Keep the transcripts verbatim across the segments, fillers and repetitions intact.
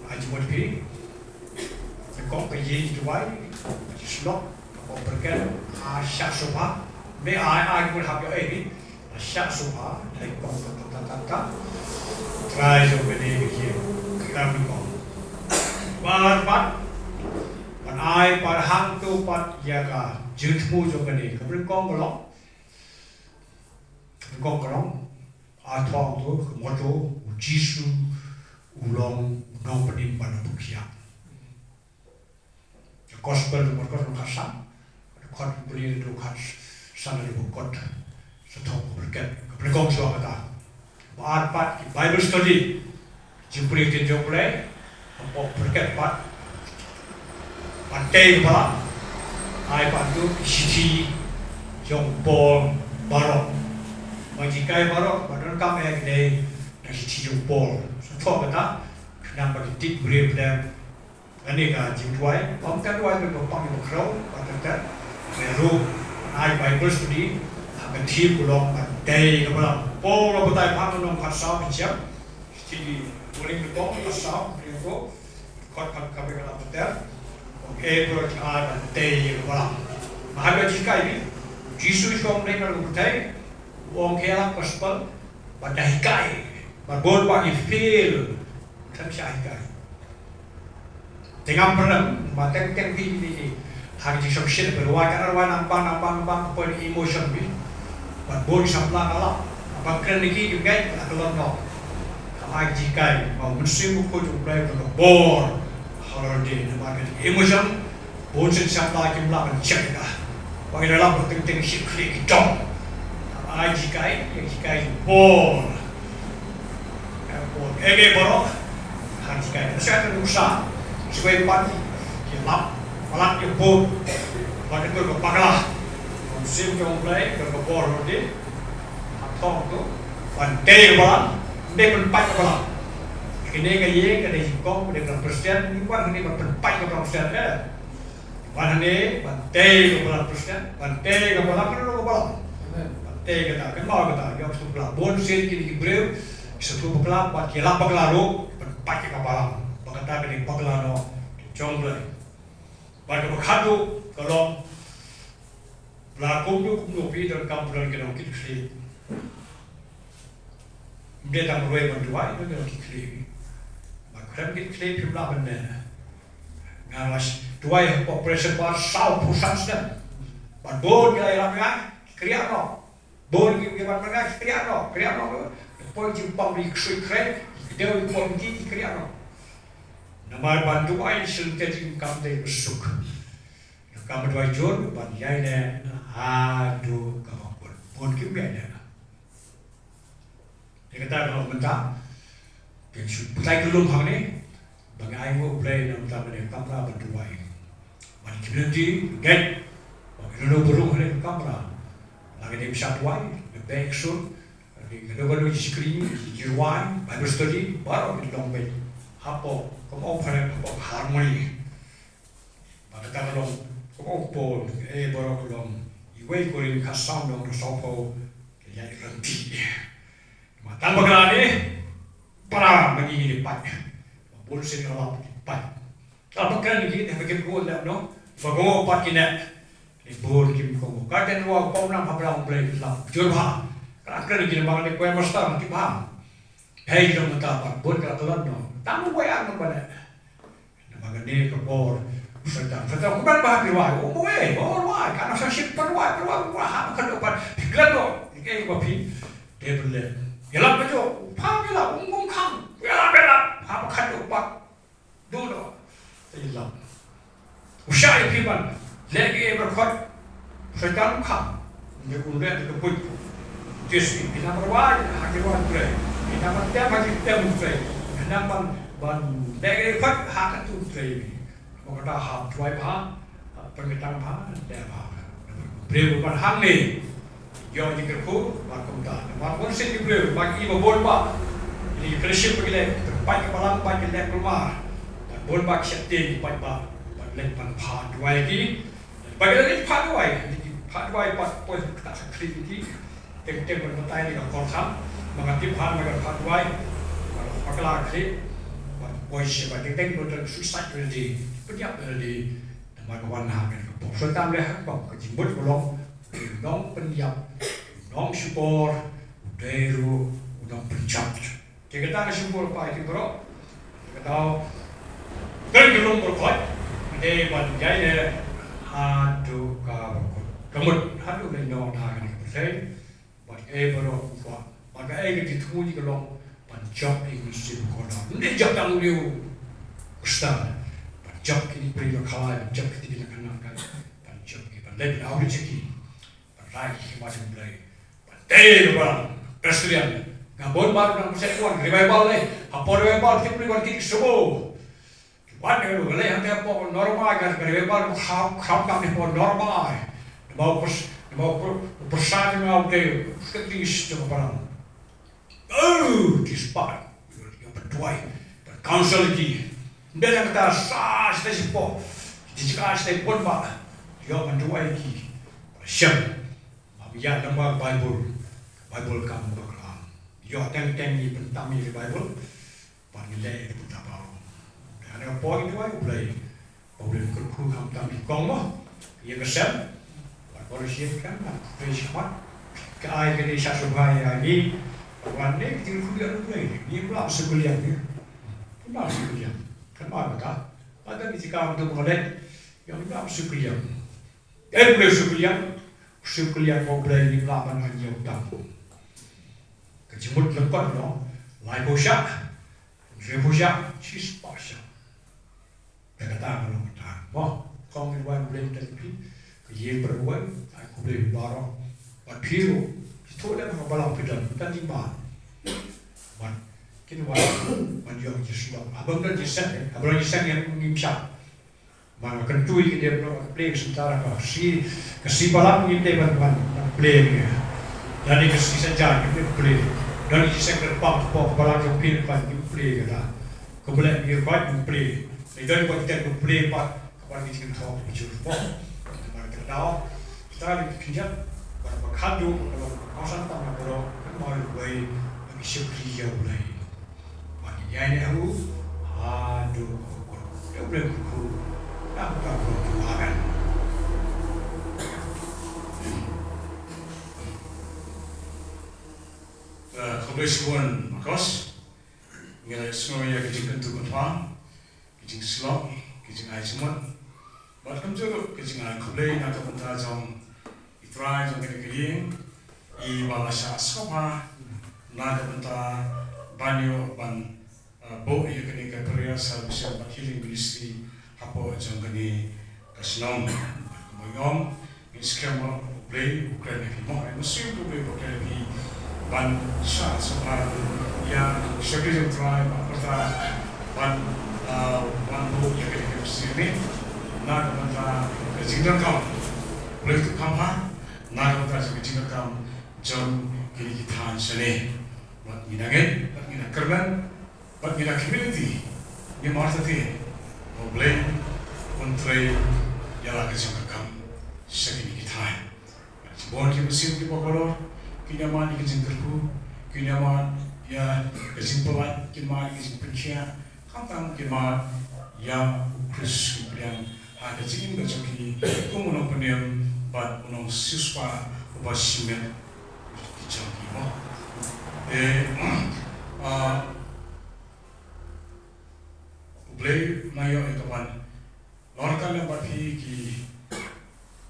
Ai jingmut phi. Te kong ka ïing duwai, ka jingshlok, ka pop pyrkhat, ha shah sopha. Me ai ai mut hap ïoh ei phi. Ha shah sopha, dei kong ka ta ta ta ta. Trai jong kane ka ïing, ka kam kong. Ba ar pat, ban ai pat hangto pat ïa ka jingthmu jong kane. Ka brin kong ka long. Ka brin kong ka long. A thong to, ka motto, U Jisu u long u nongpynim bad u nongpynkhiah. Ka gospel, ka gospel ka san, ka dkhot Hebru ka dkhot san, ka dkhot sa thong ka pyrkhat, ka pyrkhat shuwa kata. Ba ar pat ki Bible study, jingpule ktien jong U Blei, ka pop pyrkhat pat, ban tei ka balang, ai pat tu ki shithi jong Paul baroh. Ba jinghikai baroh, ba donkam eh ki dei na ki shithi jong Paul. Sa thong kata, khnang ba ki tip briew pdeng. Kane ka jingduwai, ym ka duwai ba pang ba khraw, ba ter ter. Ba ruh ai Bible study, ha ka theme ka long ban tei ka balang. Paul u batai bha ha nong khatsaw ka jam. Shithi Korinth ka tong khatsaw, Korinth ka khot khat ka ba ka la ter ter. Ong eh ba ruh ai ban tei ka balang. Ba haba jinghikai ni, Jisu shong dei ka ruh tei, ong ka la gospel, ba da hikai, ba bun ba ki fail, kan sha hikai. Te ngam pyrshang, ba teng teng phi ni ni. Ha ki jingsngewsih phi rwai ka rwai nang bang nang bang nang bang poi emotion phi. Bad bun sampla ka lap. Ba kren ni ki ki ngai ka lap noh. Ka ai ki kai, ba mynsiem bakhuid U Blei ka bor. Halor di na ba ka emotion. Bun sien sampla kim lah ban check ka. Ba ki da lap teng teng shi khlieh ki dong. Ka ai ki kai, ki kai bor. Ka bor. Ege baroh. Ha ki kai. Sa ka nuksa. Siwei pat ki lap. Palat ki bor. Ba ki tu ka bakla. Sim jong Blei ka bor di. Ha thong tu. Ban tei ka balang. Dei ban pait ka balang. Kine ka ïing ka dei jingkong, ka dei ka Khristan, ni wan ni ban pait ka balang Khristan eh. Ban hangne, ban tei ka balang Khristan, ban tei ka balang, ka balang. Amen. Ban tei kata, kynmaw kata, ïa u sngewbha. Bun sien kine ki briew, ki sngewbha bakla, bad ki la bakla ruh, ban pait ka balang. Ba kata ka dei bakla noh, jong Blei. Bad kaba khatduh, ka long, la kumno kumno phi donkam phi don ki nongkit khlieh. Ym dei tang ruh ban duwai, don ki nongkit khlieh. Ba khlem kit khlieh phim lah ban ne. Nga la duwai ha operation bar saw phew san snem. Bad bun ki la ïarap ïa nga, ki kriah noh. Bun ki ïarap ïa nga, ki kriah noh, kriah noh. Poi jingpang ri ksui kre, ki dei poi ki kriah noh. Namar ban duwai shisha te jingkam te besuk. Ka mut duwai jur ban ïaineh haduh kaba kut. Bun kim ïaineh. Te kata ka long mynta. Phin shu batai ka lum hangne. Ba nga ai nguh U Blei na mynta mynne ka kamra ban duwai. Ban community ngeit. Ba ngi long burom hangne ka kamra. La ka dei bishar duwai, ka bek sur. Ka dei ka dei ka dei screen, duwai, Bible study, baroh ki long beit. Hapoh, ka long phareng, hapoh harmony. Ba kata ka long, ka ong Paul, eh, baroh ka long, iwei Korinth ka saw long ka saw phew, ka ïaid ryntih. Ma tang ba ka la ne, para ma ngi ngi pait. Ba bun sien ka la pait. Ka la pait ka ngi ngi, ba kim bun leh no, ba ko pat ki ne. Ni bun kim ko. Ka den wa ko na pa bra Blei la jur ba. Ka la ka ngi ngi ba ne ko ma sta ki ba. Hei, jong mynta pat bun ka la kyllon noh. Tang wei ar mynba ne. Namar kane ka bor u Soitan. Soitan kumba ba phi wai. Oh, wei, oh, wai. Ka nang sa shit pat wai, pat wai, wai. Ha, ka dei pat. Phi kyllon noh. Ïa ka ba phi. Te pynleh. Ïalap ka jong. Pha ïalap. Um, um, khang. Ïalap, ïalap. Ha, ka dei pat. Duh noh. Te ïalap. U shah ïa phi ban leh kiei baroh. Soitan kham. Ym leh da ka buit. Jisu phi nang ban wad ha ki wad U Blei. Phi nang ban tem ha ki tem U Blei. Phi nang ban, ban leh kiei baroh ha ka tu U Blei. Mo kata hap duwai bha, hap pynkyntang bha, leh bha. Briew ban hangne. Ïoh jingkyrkhu bad kumta. Bad bun sien ki briew ba ki ba bun ba. Ki fellowship ba ki leh, ki pait ka balang ba ki leh kulmar. Bad bun ba ki sheptieng ki pait ba. Bad leh ban phah duwai ki. Ba ki leh phah duwai, ki phah duwai bad poi kata sa khlieh ki. Teng teng ban batai ni ka kor tham. Ba nga tip phah ba ka phah duwai. Bad bakla khlieh. Bad Poi sha ba dei dei ba dei suicide ba dei, pynïap ba dei, namar ka wan ha kane ka por. Sa tam leh ha ka por ka jingmut ka long, u nongpynïap, u nongshukor, u dei ruh u nongpynjot. Te kata ka shukor pa ïa ki baroh. Kata ka long baroh, ka dei ban ïaid haduh ka baroh. Ka mut haduh lei noh na kane ka pyrthei. Bad kaei baroh u kwah, bad kaei ka jingthmu jong ka long ban jop ïa ki mynsiem bakordor. Ym dei jop tang u Khristan, ban jop kine ki briew ba khalai, ban jop kine ki nongkynnoh, ban jop ki, ban leit ban outreach ïa ki, ban rai ki khmat ïa U Blei, ban dei ban Presbyterian. Nga bun mar nga message wan revival ne, hapoh revival ki briew wan ki subo. Wan ka ruh ka lei hangta hapoh Norma ka, ka revival ka kham, kham kam hapoh Norma. Namar u pers-, namar u per-, u pyrsa jong nga u dei u sekretaris jong ka balang. Oh, ki spah. Ïa ban duwai, ban counsel ki. Ym dei tang kata, sa shatei shapoh. Ki jaka shatei bun bah. Ïa ban duwai ki. Shem. Ba ïa namar Baibl. Baibl kam bakla. Ïa teng teng ngi pyntam ïa ka Baibl. Bad ngi leh ïa ka bynta baroh. Te ha kane ka por ngi duwai U Blei. Ba U Blei un kyrkhu khamtam ïa ki kong mo, ïa ka sem. Bad baroh shi kong, bad khublei shihajar. Ka ai kane sha sngewbha ïa ngi. Bad wan ne ka jingkyrkhu ïa U Blei. Ngim lah shu kylliang ïa. Ngim lah shu kylliang. Kan ba ka. Bad ngi jingkyrkhu ba ngi leh. Ïa ngim lah shu kylliang. Em, U Blei shu kylliang. Shu kylliang ba U Blei ngim lah ban ai ïa u tam. Ka jingmut lyngkot noh. Laiphew shah. Hynriewphew shah, shispah shah. Te kata ka long kata. Mo, kong ngi wan Blei te phi. Ka ïing pyrshah wan, ai khublei baroh. Bad phi ruh, phi thoh lem ha ka balang phi don, phi don jingban. Bad kin wan, ban ïoh jingsngew. Haba ym don jingsngew, haba don jingsngew ngim shah. Ba nga kyntu ïa ki dei ba plie ka synshar ka sngi, ka sngi Balang ngim dei ban, ban, ban plie ïa. Lane ka sngi Saitjaiñ ngim dei ban plie. Don ki seng kyrpang hapoh ka Balang jong phi ban ngim plie ïa ka. Ka Balang ngim dei ban plie. Lane don ba ki dei ban plie pat ka ban ki jingthoh ka jur mo. Namar kata ka daw kita dei ki khyndiat ba ka khadduh ba ka long ka kongsan tam na baroh ka mawei ba ngi shakri ïa U Blei. Ban ïaineh ha u haduh ka kut. Ïa U Blei u kyrkhu. Ïa U Blei u kyrkhu. Amen. Eh, khublei shibun Marcos. Ngi la sngew ïa ka jingkyntu kynthwa, ka jingslok, ka jingai jingmut. Bad kumjuh ruh ka jingai khublei na ka bynta jong i trai jong kane ka ïing, i ba la shah sngewbha na ka bynta ban ïoh ban, uh, buh ïa kane ka Prayer Salvation bad Healing Ministry hapoh jong kane ka shnong. Bad kumba ong, ngin skhem ba U Blei u kren ïa phi mo, ngin skhem ba U Blei u kren ïa phi ban shah sngewbha ïa shakri jong u Trai ba pyrta ban, uh, ban buh ïa kane ka ministry na ka bynta ka jingdonkam. U Blei u kham bha na ka bynta ka jingdonkam jong kine ki thaiñ shane. Bad ngin ngeit, bad ngin kyrmen, bad ngi na community, ngi martatien, ba U Blei un trei ïa la ka jingdonkam sha kine ki thaiñ. Bad shibun ki mynsiem kiba halor, ki ïa mad ïa ka jingkyrkhu, ki ïa mad ïa ka jingpynlait, ki mad ïa ka jingpynkhiah, khamtam ki mad ïa U Khrist u pdiang ha ka jingim ka jong ki kum u nongpynim bad u nongsiewspah uba shimet ki jong ki mo. Te, ah, U Blei u la ïoh ïa ka ban lor ka lem bad phi ki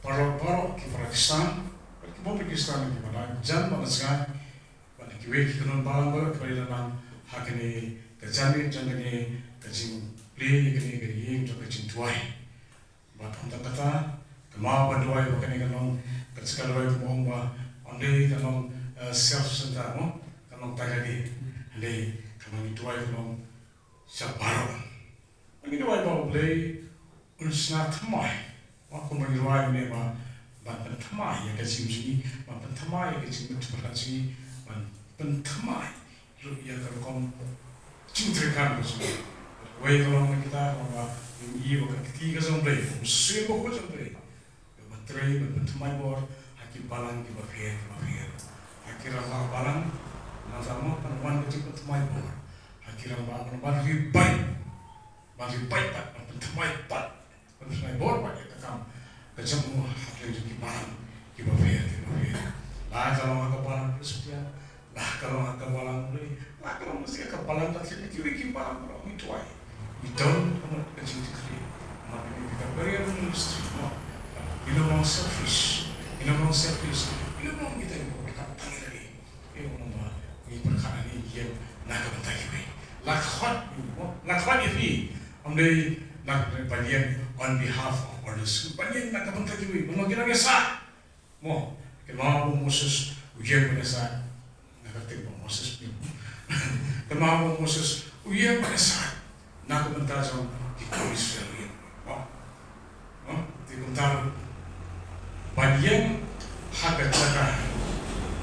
paralok baroh, ki para Khristan bad ki bym Khristan, kiba la jan bad la sngap bad kiwei ki kynhun balang baroh kiba la ïalam ha kane ka janmiet jong kane ka jingplie ïa kane ka ïing jong ka jingduwai. Bad hangta kata, ka map ban duwai ba kane kan long ka jaka duwai kaba ong ba, ym dei kan long, eh, self center mo, kan long tai lade. Hynrei kan long duwai kan long sha baroh. Ngi duwai ba U Blei un sngap thymmai. Ba kumba ngi duwai mynne ba ban pynthymmai ïa ka jingim jong ngi, ban pynthymmai ïa ka jingmut jingpyrkhat jong ngi, ban pynthymmai ruh ïa ka rukom jingtrei kam ka jong ngi. Wei ka long na kita ka long ba ngin ïohi ba ka kti ka jong U Blei, u mynsiem bakhuid jong U Blei, ka ban trei ban pynthymmai bor ha ki balang kiba pher kiba pher, ha ki rangbah balang, nangta mo ban wan ka jingpynthymmai bor ha ki rangbah ban wan ri bai. Ban ri paidbah, ban pynthymmai pat, ban pynthymmai bor pat ïa ka kam ka jong u hapdeng jong ki balang kiba pher kiba pher. La ka long ha ka balang Presbyterian, la ka long ha ka balang Blei, la ka long ha ka balang Katholik, kiwei ki balang baroh ngi duwai. Ngi don ka mut ka jingtikri. Namar ngi ka prayer ministry mo. Ngi long selfish. Ngi long selfish. Ngi long kita kiba pyrkhat tang ïa lade. Ïa u nongba ngi pyrkhat, ngi ïeng na ka bynta kiwei. La khot, la khot ïa phi. Ym dei na ka bynta ban ïeng on behalf of others. Ban ïeng na ka bynta kiwei. Ban long ki nongïasaid. Mo, kynmaw ba u Moses u ïeng ban ïasaid. Na ka kyrteng ba Moses phi. Kynmaw ba u Moses u ïeng ban ïasaid. Na ka bynta jong ki khun Israel ïa. Mo. Mo, te kumta ruh ban ïeng ha ka jaka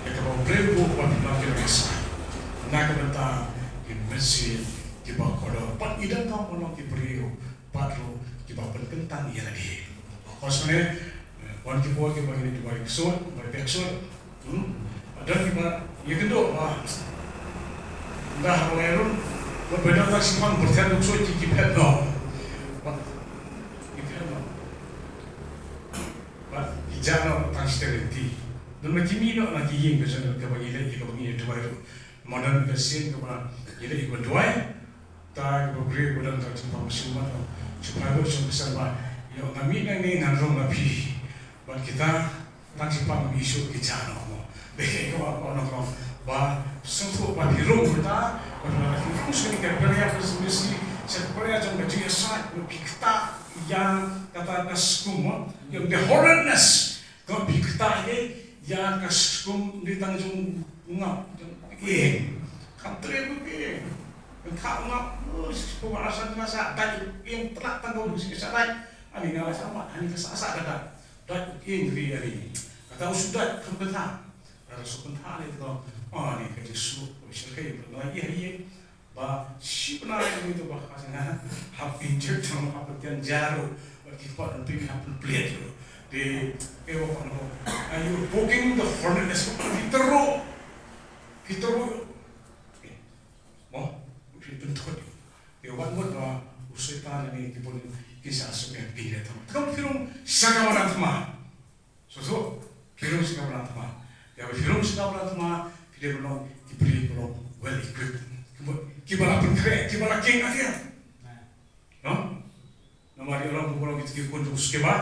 ïa kaba u Blei u buh ba phi long ki nongïasaid. Na ka bynta ki mynsiem kiba kordor. Bad ngi donkam ban long ki briew bad ruh kiba pynkyntang ïa lade. Of course ne, wan ki por kiba ngi duwai ksuid, ba pek ksuid. Hmm? Don kiba ïakynduh ba, ynda haba ngi rung, ba pyndonkam tang shiphang pyrthei, duk shuh ki, ki phet noh. Ba ki phet noh. Ba ki jah noh tang shi tylli lynti. Don ma ki mih noh na ki ïing ka jong kaba ngi leit, kaba ngi duwai ruh. Ma don ka sien kaba ngi leit, kaba duwai. Ta kiba briew ba don ka jingpang sumar, shu phai bad shu pynsan ba, ïoh nga mih nangne ngan rung na phi. Bad kita tang shiphang mih shuh ki jah noh mo. Dei ka ba, ba nongkrong ba sngewthuh ba phi rung kita, ba phi rung sha ka prayer ministry, sha ka prayer jong ka jingïasaid, ba phi ktah ïa kata ka skum mo. Ïa ka horrendous. Ka phi ktah ïa ka skum, dei tang jong u ngap, jong u ïing. Kam trei u ïing. Ka ngap, oh, shu ba sa nga sa dait u ïing, tlak tang ka u sa dait. Ani nga la sa mat, ani ka sa sa ka dait. Dait u ïing ri ani. Kata u shu dait kam kata. Kata shu kata ni to. Ani ka Jisu, u shu kai, ba ïa ïa. Ba shi bnai ngi to ba ka nga hap inject, hap pyntian jaru, ba ki pat ngi hap pynpliat ruh. Te e wa ko, are you poking the hornet's nest? Ki tyrwa, ki tyrwa. Mo, ki pynthut. Te wat mut ba u Soitan ne ki bun ki sa sumem ki le thma. Kam phi rung sha ka wanrah thma. So, so, phi rung sha ka wanrah thma. Ïa, phi rung sha ka wanrah thma, phi dei ban long ki briew kiba long well equipped. Kiba, kiba la pynkhreh, kiba la king ïa. No? Namar ïa long, kiba long kito ki khun jong u Skeva.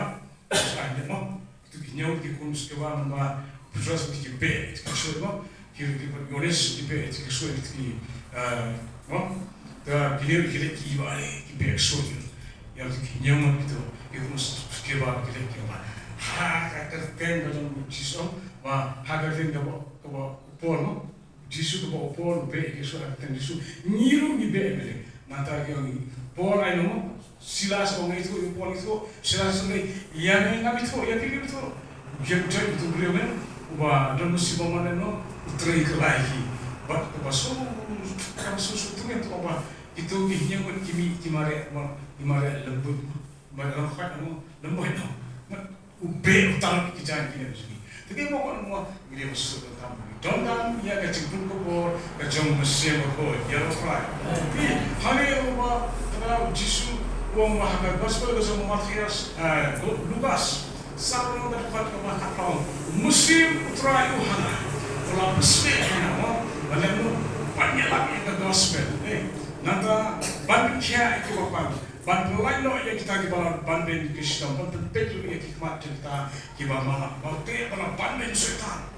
Sa ïa mo. Kito ki hynñiew ki khun u Skeva, namar Petros ki beh, ki shuh mo. Ki, ki, ki Ïoannis ki beh, ki shuh, ki, eh, mo? Te ki leh, ki leh ki ba, ki beh shuh. Ïa ki hynñiew ngut kito, ki khun u Skeva, ki leh ki ba. Ha ka kyrteng ka jong u Jisu, ba ha ka kyrteng kaba, kaba u Paul mo. Jisu kaba u Paul u beh ki shuh ha ka kyrteng Jisu. Ngi ruh ngi beh beh. Nangta ki ong Paul ai no mo. Silas ong ïathuh, ïa u Paul ïathuh, Silas ong ïa ngi ngam ïathuh, ïa phi ngam ïathuh. Ïa u James, ïa u briew men, uba don u siba man no, u trei ka lai ki. Bad kaba shu, kaba shu shu tu men tu ba, kito ki hynñiew ngut ki mih ki mareh, ki mareh lembut, mareh lembut no, lembut no. U beh u taluk ki jaiñ ki ne bsngi. Te ki mo ko mo ngi dei ban sngewthuh donkam. Donkam ïa ka jingpynkup bor ka jong u Mynsiem Bakhuid. Ïa u Trai. Te hangne u ba, u Trai Jisu u ong ba ha ka gospel ka jong u Mathaios, eh, Lu-, Lukas. Sa u ong ka dkhot kaba khatphra. U Mynsiem u Trai u ha nga. U la pynsngew ïa nga mo. Ba lem u ban ïalap ïa ka gospel. Eh, nangta ban pynkhiah ïa kiba pang. Ban pynlait noh ïa kita kiba la banbeiñ ki shitom, ban pynpeit ruh ïa ki khmat jong kita kiba manah, ba u teh ba la banbeiñ u Soitan.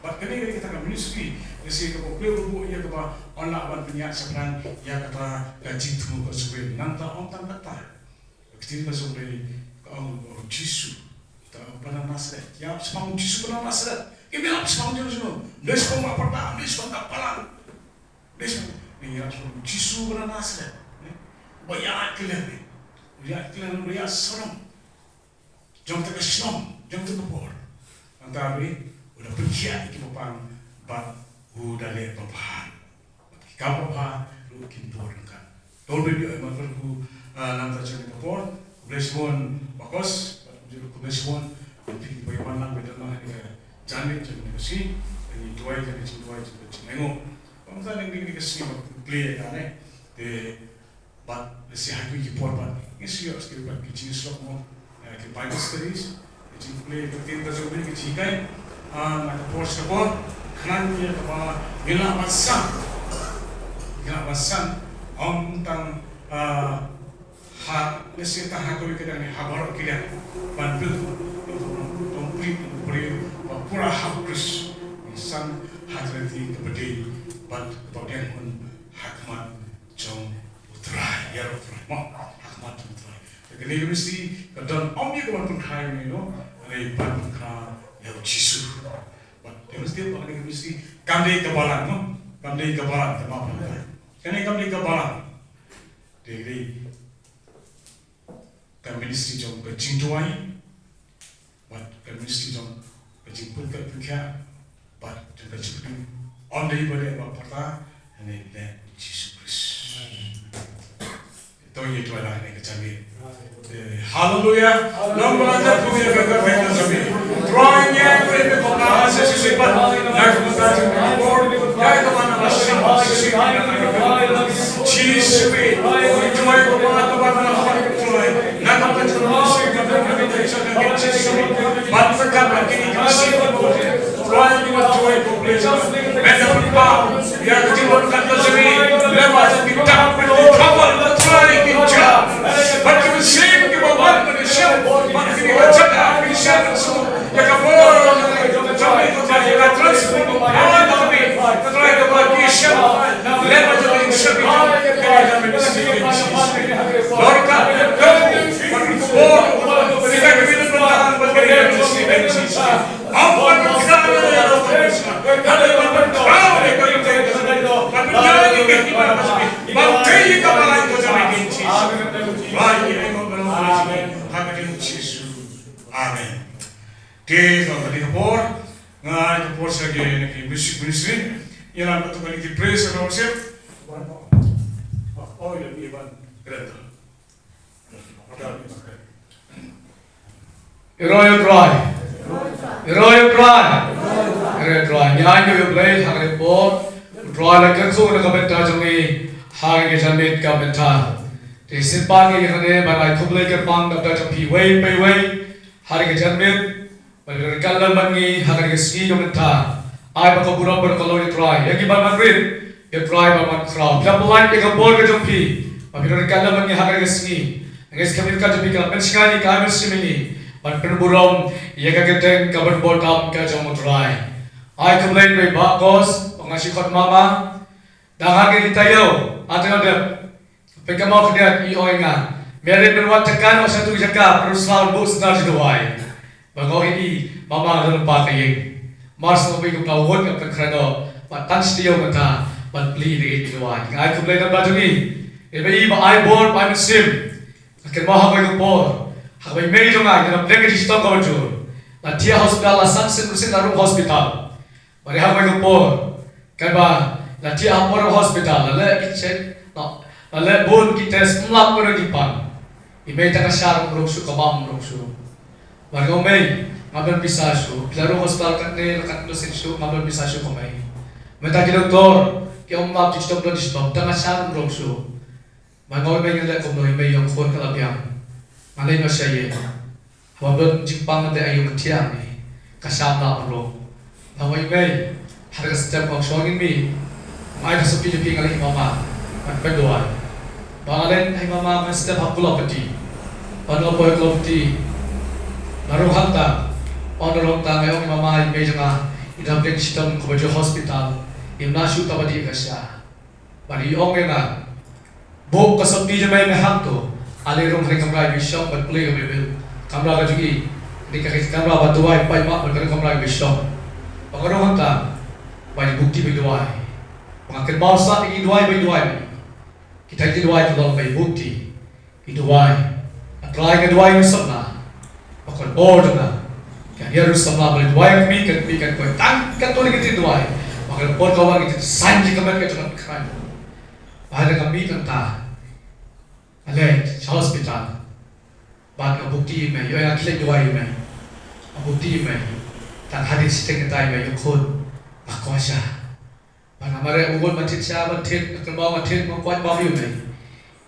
Bad kane ka dei kata ka ministry, ka shi kaba u Blei u buh ïa kaba yn lah ban pynïaid shaphrang ïa kata ka jingthmu ka jong u Blei. Nangta ym tang kata. Ka ktien ka jong u Blei ka ong ba u Jisu, kata ba na Nasareth. Ïa shaphang u Jisu ba na Nasareth. Kim ïalap shaphang jong jong. Ym dei shaphang ka parda, ym dei shaphang ka balang. Dei sa, ngi ïa u Jisu ba na Nasareth, ne? Ba ïa kylliang, ne? Ïa kylliang, ïa shnong. Jong kata ka shnong, jong kata ka por. Nangta ruh, u da pynkhiah ïa kiba pang, bad u da leh babha. Bad ki kam babha ruh kin bud ryngkat. To ngin ïa markhmat, ah, nangta jong kata ka por. Khublei shibun bakhuid, bad khublei shibun, phi kiba ïa wan lang, ba ïa don lang ha kane ka janmiet jong kane ka sngi, ngi duwai, jong ka jingduwai, jong ka jinglyngngoh. Kumta ngi dei ka sngi ba plie ka ne. Te Bad lehse ha kawei ki por pat ngi shu ïoh sha ki, bad ki jingïasyllok mo, eh, ki Bible studies, ki jingpule ka ktien ka jong U Blei, ki jinghikai. Ah, na ka por sha ka por, khnang ïa kaba ngin lah ban san, ngin lah ban san, ym tang, ah, ha, lehse tang ha kawei ka liang, ha baroh ki liang, ban build, ban build, ban build, ban build, ban pura ha U Khrist. Ngin san ha ka lynti kaba dei bad kaba biang hun ha khmat jong U Trai, ïa U Trai, mo, ha khmat jong U Trai. Te kane ka ministry ka don ym ïa ka ban pynkhreh ïa u, hynrei ban pynkhreh ïa U Jisu. Bad ka ministry, bad kane ka ministry kam dei ka balang, mo, kam dei ka balang, te ma pynkhreh. Kane kam dei ka balang. Te dei ka ministry jong ka jingduwai, bad ka ministry jong ka jingpynkyndit pynkhiah, bad jong ka jingpynkyndit. Ym dei ba leh ba pyrta, hynrei leh U Jisu Khrist. To ïa duwai lang ne ka jingpynkyndit. Eh, haleluya. Long ba la tat kum ïa ka kyrteng ka jong me. Trai, ngi ai nguh ïa me ko Kpa, sa shisien pat na ka bynta jong ka por. Ïa ka ban la shisien, shisien. Jisu, ngi duwai ko Kpa, ka ban la shisien. Na ka bynta jong ka por, Jisu, ban sa ka ban kini ka shisien. Trai, ngi duwai ko Kpa, men da pynpaw ïa ka jingwan ka jong me, lem bad jong ki dak, ki trouble, Trai, ki jam. Bad ki mynsiem kiba wan ban ïashem, bad kine ki jaka ki shem, ïa ka bor jong me, Trai, ka transform, Trai, kaba ki shem, lem bad jong me, shem, Trai, ka mynsiem. Lord, ka bor, kita ki mynsiem, bad kine ki mynsiem. Amen. Te, tang ka dei ka por, nga ai ka por sha ki, ki music ministry, ïalam katto katne ki praise and worship. Oh, ïa, ïa, ban. Kren to. Ïaroh ïa U Trai. Ïaroh ïa U Trai. Ïaroh ïa U Trai. Ngi ai nguh ïa U Blei ha kane ka por. U Trai la kyrkhu na ka bynta jong ngi ha kane ka janmiet ka bynta. Te shisien pat ngi ïa kane ban ai khublei kyrpang na ka bynta jong phi iwei pa iwei ha kane ka janmiet. Ba phi la ryngkat lem bad ngi ha kane ka sngi ka bynta. Ai ba ka burom bad ka long ïa U Trai, ïa ngi ban rit, ïa U Trai ban khraw. Phi la pynlait ïa ka bor ka jong phi ba phi la ryngkat lem bad ngi ha kane ka sngi. Ngi sngewbha ka jong phi ka la pynshngaiñ ïa ka mynsiem ïa ngi ban pynburom ïa ka kyrteng kaba bor tam ka jong U Trai. Ai khublei ïa i Bah Kos, ba nga shu khot mama. Dang ha kane ka taïew, ha taïew dep. Pynkham khyndiat i ong ïa nga, Mary, pynwad jaka noh sha tu jaka, pynslap buh sendar jingduwai. Ba nga ong ïa i, mama, nga don lypa ka ïing. Mar shu pynkham ka wut, nga pynkhraw noh, bad tang shi taïew mynta ban plie ïa ka jingduwai. Nga ai khublei na ka bynta jong i. Ïa ba i ba ai bor, ba ai mynsiem. Nga kynmaw ha kawei ka por, ha kaba i mei jong nga, i dang pdiang ka jingshitom kaba jur. La thiah hospital, la san sien mynsiem la rung hospital. Bad ha kawei ka por, kaba la thiah ha por hospital, la leh ki check, la, la leh bun ki test, ym lap kano ki pan. I mei tang ka shar ym rung shuh, ka bam ym rung shuh. Bad nga ong, mei, ngam don pisa shuh. Phi la rung hospital katne, la katno sien shuh, ngam don pisa shuh ko mei. Mynta ki doktor ki ong ym lap, jingshitom don jingshitom, tang ka shar ym rung shuh. Bad nga ong, mei, ngan leh kumno, i mei i ong, khun, ka la biang. Ngan leit noh sha ïing. Haba don jingpang ngan leit aïu, ngan thiah hangne, ka sham lah ban rung. Nga ong, mei, ha ka step, nga ong, shong ïa me. Nga ai ka sopti jong phi, nga leit ha i mama ban pynduwai. Ba nga leit ha i mama, nga step ha Kulopathi. Ba nga poi Kulopathi, nga rung hangta. Ba nga rung hangta, nga ong ïa i mama, i mei jong nga i dang pdiang ka shitom kaba jur ha hospital. Im lah shuh tang ban dih ïa ka sha. Bad i ong ïa nga, buh ka sopti jong me, me hangto. Ale rung ha kane ka kamra iba i shong bad pule ïa ka Baibl. Kamra ka jong i. Kane ka kamra ba duwai paidbah bad kane ka kamra iba i shong. Bad nga rung hangta, bad i buh kti bad i duwai. Bad nga kynmaw sa ïa ki duwai ba i duwai. Kita ki duwai ki long ba i buh kti. I duwai. A Trai, nga duwai ïa u samla. Ba ka bor jong nga kan ïa u samla, ba i duwai ïa kmie, ka kmie kan koit tang katto katne ka jingduwai. Ba ka por ka wan, ka jingsaiñ jingkmen ka jong nga kan khrang. Ba haba nga mih nangta, nga leit sha hospital, bad nga buh kti ïa i mei, ïoh nga khlem duwai ïa i mei. Nga buh kti ïa i mei. Tang hadien shiteng kynta i mei i ong, khun, nga kwah sha. Bad nga mareh, u ngut, nga thied sha, nga thied, nga kynmaw, nga thied, nga kwah bam ïa i mei.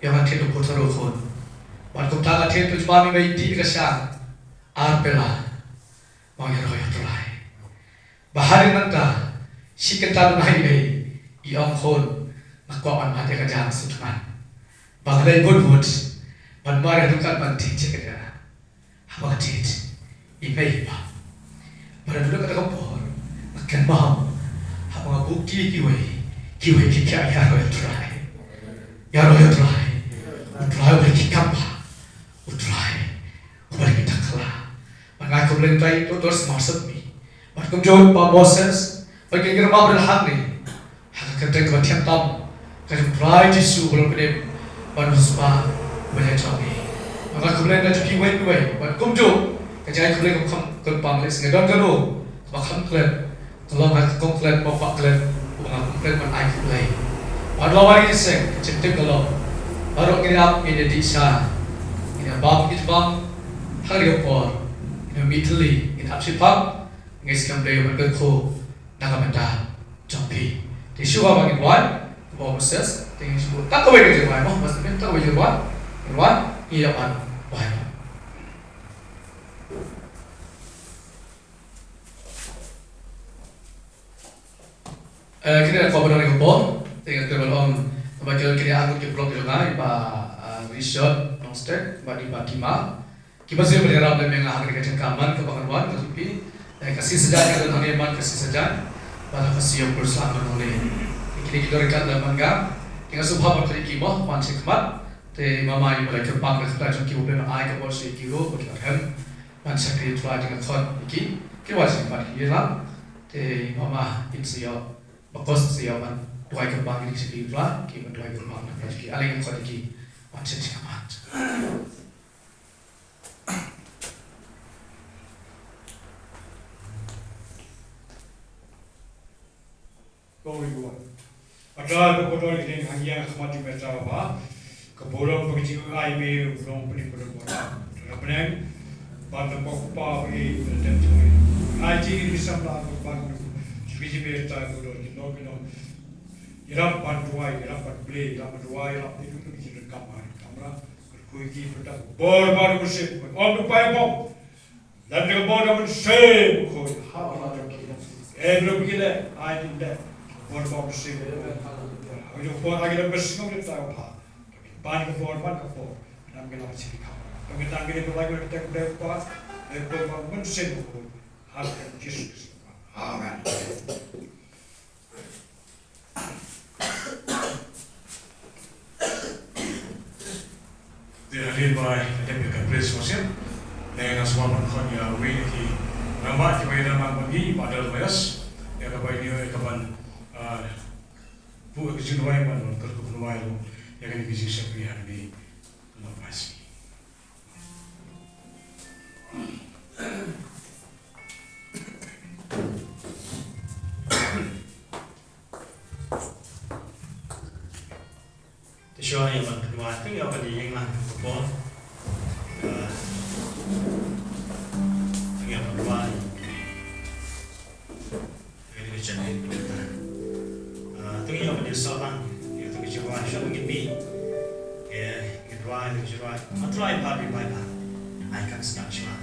Ïa nga thied u puthot u khun. Bad kumta nga thied u jubab i mei dih ka sha ar pela. Nga ong ïaroh ïa u Trai. Ba hadien nangta shi kynta duna i ei i ong khun, nga kwah ban mad ïa ka jaka sngewthuh. Ba nga dei bun bun ban mar ïa ka dukan ban thied ïa ka jaka. Haba nga thied i mei i pap. Ba da duna kata ka por nga kynmaw haba nga buh kti ïa kiwei, kiwei ki khiah ïaroh ïa u Trai. Ïaroh ïa u Trai. U Trai uba ki kam ba u Trai uba ki takla. Bad nga ai khublei ïa u Trai, to dor sngewsih mi. Bad kumjuh pa Moses, bad ki ngirbah ba la hangne ha ka kyrteng kaba thiang tam ka jong u Trai Jisu ba long pynim bad u Spah uba ïa jong ngi. Bad nga ai khublei na jong kiwei kiwei. Bad kumjuh ka jingkhublei kaba kham kyrpang lehse nga don kano kaba kham klet. Ka long ha ka kong klet, ba u bah klet, uba nga kong klet ban ai khublei. Bad la wari seng, ka jingtip ka long. Baroh ngin ïa ap, ngin ïa dih sha. Ngin ïa bam, ngin ïa bam. Ha kane ka por, ngin ïa mih thylli, ngin ap shipang. Ngin skhem dei ban kyrkhu na ka bynta jong phi. Te shuwa ba ngin duwai, ba u Moses, te ngin shu tang kawei ka jingduwai mo, Moses, tang kawei jingduwai, ngin duwai, ngin ïa ban duwai. Eh, kine ko ba don ka por, te nga kyrpad ong, ba kine, kine arngut ki block jong nga, i Bah, eh, Richard Nongstoiñ, bad i Bah Tima. Kiba shu ïarap lem ïa nga ha kane ka jingkyrmen kaba ngan wan, ka jong phi. Eh, ka sngi Saitjaiñ ka don hangne man ka sngi Saitjaiñ. Bad ha ka sngi Ïoh Kyrshah ka don hangne. Kine ki don ryngkat lem man nga. Te nga sngewbha ban kyrpad ïa ki mo, wan sha khmat. Te mama i ba la kyrpang da ka kyrteng jong ki, U Blei un ai ka bor sha ki ruh, ba ki la rhem. Ban shakri Trai, te nga khot ïa ki, ki wan sha khmat ki ïalam. Te mama in sa ïoh, bakhuid sa ïoh ban duwai kyrpang ïa ki, shakri Trai, ki ban duwai kyrpang na Trai ki. Ale nga khot ïa ki, wan sha khmat. Ko wi wan. Ata ko ko dor ïa ki hangne ha khmat jong me Trai Baba. Ka burom bad ka jingai me u long pynïaid pynïaid bad ka bneng. Ban da pok pa ba i da tem jong me. Ai jingim ki samla ko ban. Jong ki jingim me Trai ko dor ki long ki long. Ïarap ban duwai, ïarap ban plie, ïarap ban duwai, ïarap ban duwai, ïarap ban kamra. Kyrkhu ïa ki pynban bor ba u Mynsiem. Ym dei pa ïa bom. Lada ka bor ka Mynsiem Bakhuid ha ka jong ki. Eh, bro, phi leh, ai ki leh. Bor ba Mynsiem Bakhuid. Ha ka jong bor ai ki leh, bes ngam leh ta pha. Ban ka bor, ban ka bor. Nam ka lam chi ka. Pynkyntang ki leh, pynlait ki leh, pyntek leh, pa. Eh, bor ba Mynsiem Bakhuid. Ha ka jong Jisu Khrist. Amen. Te hadien ba ïa dep ïa ka praise worship, te nga sngewbha ban khot ïa uwei na ki rangbah kiba ïadon lang bad ngi, Mother Lois, ïa kaba ïa ka ban, ah, buh ïa ka jingduwai ban kyrkhu ban duwai ruh ïa kane ka jingshakri ha kane ka nongbah sngi. Te shuwa ïa ban pynduwai, te ïa ban ïeng lang ka por. Te ïa ban duwai. Te ïa ban duwai. Te ïa ban ïa sawlang. Ïa te ïa ban duwai, shuwa ngin mih. Ïa ngin duwai, ïa duwai. A Trai Pha Ri Baieit. Ai kan sdang shuwa.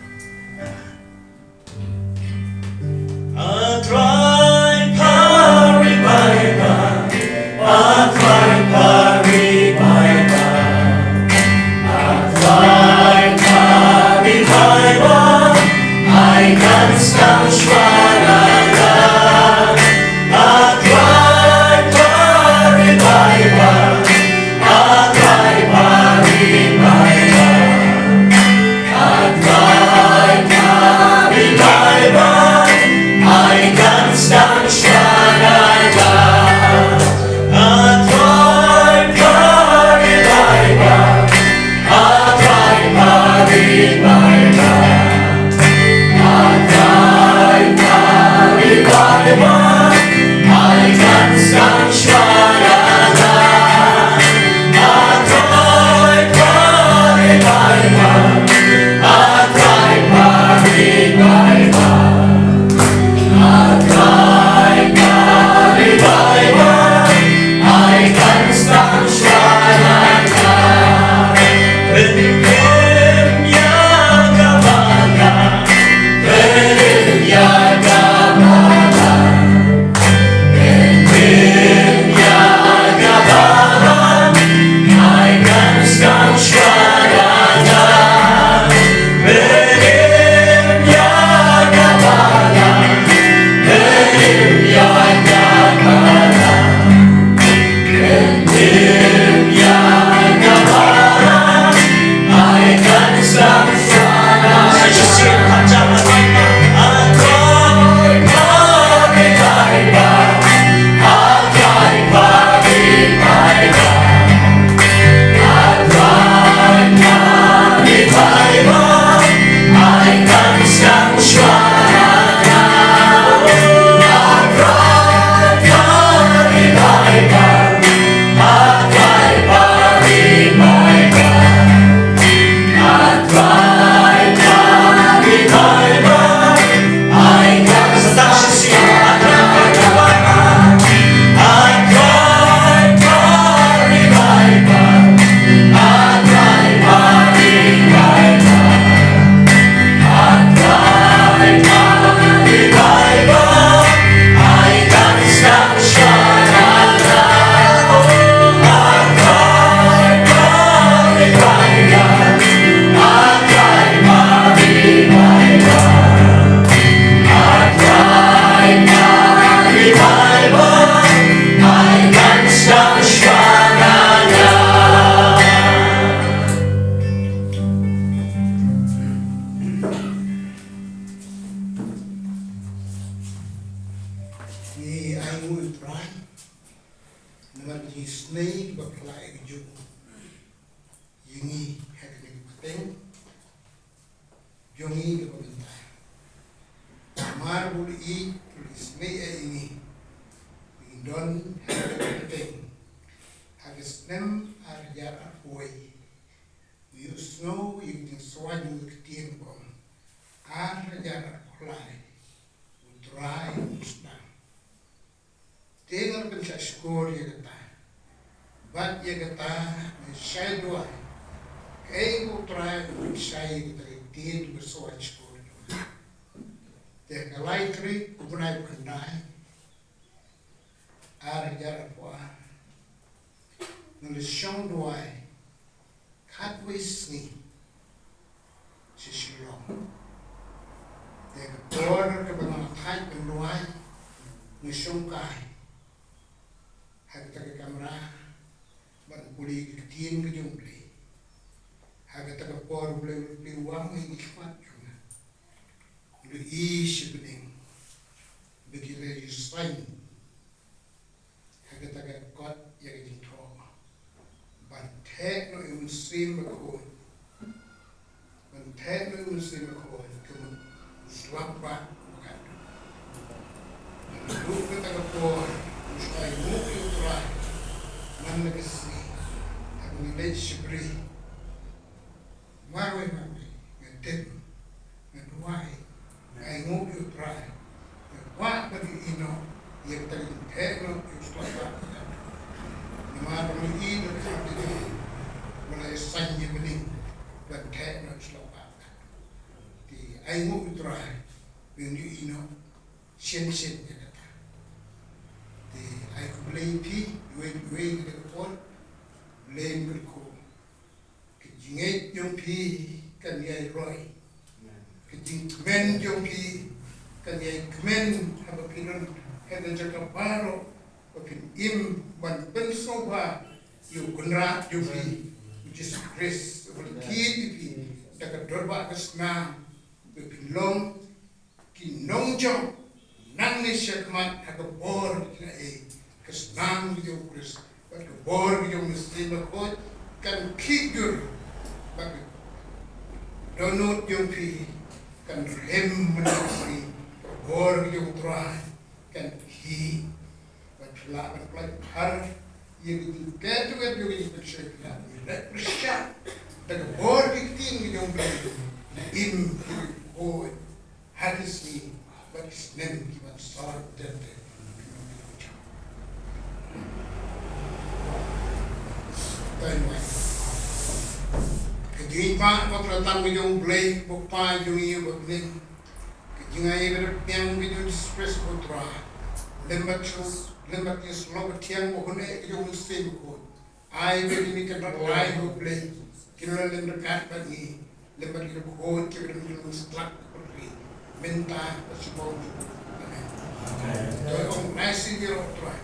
A Trai Pha Ri Baieit, A Trai Pha Ri Baieit, A Trai Pha Ri Baieit, ai kan sdang shuwa na nga. A Trai Pha Ri Baieit, A Trai Pha Ri Baieit. Isynei ba phylla ïa ka jong u ïa ngi ha kane ka pateng jong ngi kaba mynta. Namar ba u la ïeit, u la isynei ïa ngi ba ngin don ha kane ka pateng ha ka snem ar hajar arphew wei. U ïohsngew ïa ka jingsngewsih jong ka ktien ba ong, ar hajar arphew lai U Trai un sdang. Te nga la pynshah shkor ïa kata. Bad ïa kata nga shai duwai, kaei ba U Trai u pynshai ïa kata ka ktien ba sngewsih shkor. Te ha ka lai tarik u bnai ba khyndai, ar hajar arphew ar, nga la shong duwai khatwei sngi sha Shillong. Te ka por kaba nga la thait ban duwai, nga shongkai ha kata ka kamra ban pule ïa ka ktien ka jong U Blei. Ha kata ka por U Blei u la plie wang ïa ki khmat jong nga. U la ïohi sha bneng ba ki la ïohsngew ha kata ka kot ïa ka jingthoh ban theh noh ïa U Mynsiem Bakhuid, ban theh noh ïa U Mynsiem Bakhuid kum u slap bah ba ka duk. Naduh kata ka por u shah ainguh ïa U Trai man la ka sngi ha kaba ngi leit shibri. Marwei marwei nga tip, nga duwai, nga ainguh ïa U Trai, nga kwah ban ïohi noh ïa kata ka jingtheh noh ïa u slap bah. Namar ba nga ïohi ba ka hap ka jong u ba la ïasaid ïa bneng ban theh noh ïa u slap bah. Te ainguh ïa U Trai ba ngin ïohi noh shen shen ïa kata. Te ai khublei ïa phi iwei pa iwei ha kata ka por. Blei un kyrkhu. Ka jingngeit jong phi kan ïai roi. Ka jingkmen jong phi kan ïai kmen haba phi don ha ka jaka baroh ba phin im ban pynsngewbha ïa u Kynrad jong phi, u Jisu Khrist, uba la thied ïa phi da ka dorbah ka snam, ba phin long ki nongjop nangne shakhmat ha ka bor ka jong U Trai, ka snam ka jong U Khrist bad ka bor ka jong U Mynsiem Bakhuid kan khih jur, bad ka dohnud jong phi kan rhem mynta ka sngi. Ka bor ka jong U Trai kan khih. Bad phi lah ban pynlait phar ïa ka jingkyrkhu jong ka jingpynshoi phi lah ban leh pyrshah da ka bor ka ktien ka jong U Blei. Im ki khuid ha ki sngi bad ki snem ki ban sah ter ter. Ka jingïeit ba pla tang ka jong U Blei, U Kpa jong ngi uba ha bneng. Ka jingai ba pdiang ka jong U Jisu Khrist U Trai, lem bad shu, lem bad ka shlok ba thiang ba hun eh ka jong U Mynsiem Bakhuid. Ai ba kine ki kynrad lai ha U Blei kin ïa lem ryngkat bad ngi, lem bad ki khuid kiba don ha ka stlak ka pyrthei mynta bad shabar. Amen. To ong, Blessed be U Trai.